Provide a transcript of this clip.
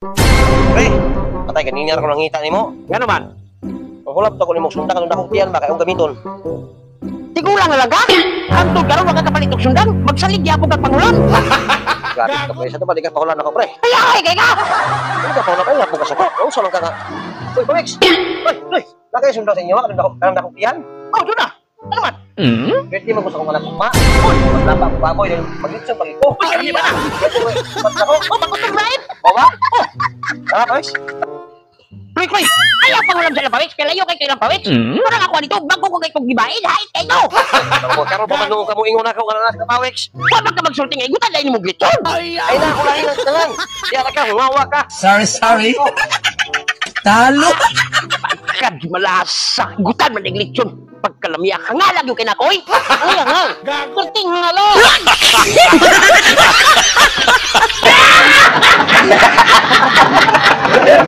Pre, patay ganina ra ko nangita nimo. Ngano man? Ang hulab to ko nimo sundang kanang dakong tiyan ba kay akong gamiton. Tigulang na lang ka? Hangtod karon wa ka kapalit og sundang, magsalig gyapon kag pangulam. Grabe ka, pre, sa to ba di ka pahulan ako, pre? Ay ay kay ka. Di ka pahulan kay lapong ka sa ko. Unsa lang ka nga? Uy, Pamix. Uy, uy. Nakay sundang sa inyo kanang dakong tiyan. Oh, doon na. Ano man? Pwede mo gusto kong anak ma. Uy, maglaba ko baboy dahil maglitson pag iko. Uy, di ba na? Ba't ako? Oh, pagutong lain. Bawa? Oh. Tara, Pamix. Pre, pre. Ayaw pangulam sa lapawits, kay layo kay kailang pawits. Parang ako nito, bago ko kay kong gibain, hay kay no. Ako, karon pa man nung kamo ingon ako kana sa Pawix. Wa man ka magsulti nga igutan dahil mo glitson. Ay na ako lahi ng tanan. Diya ka, humawa ka. Sorry, sorry. Talo. Pagkad malasa, gutan man ang lechon. Pagkalamya ka nga lagi kay nakoy. Ay, nga. Perting ngalo.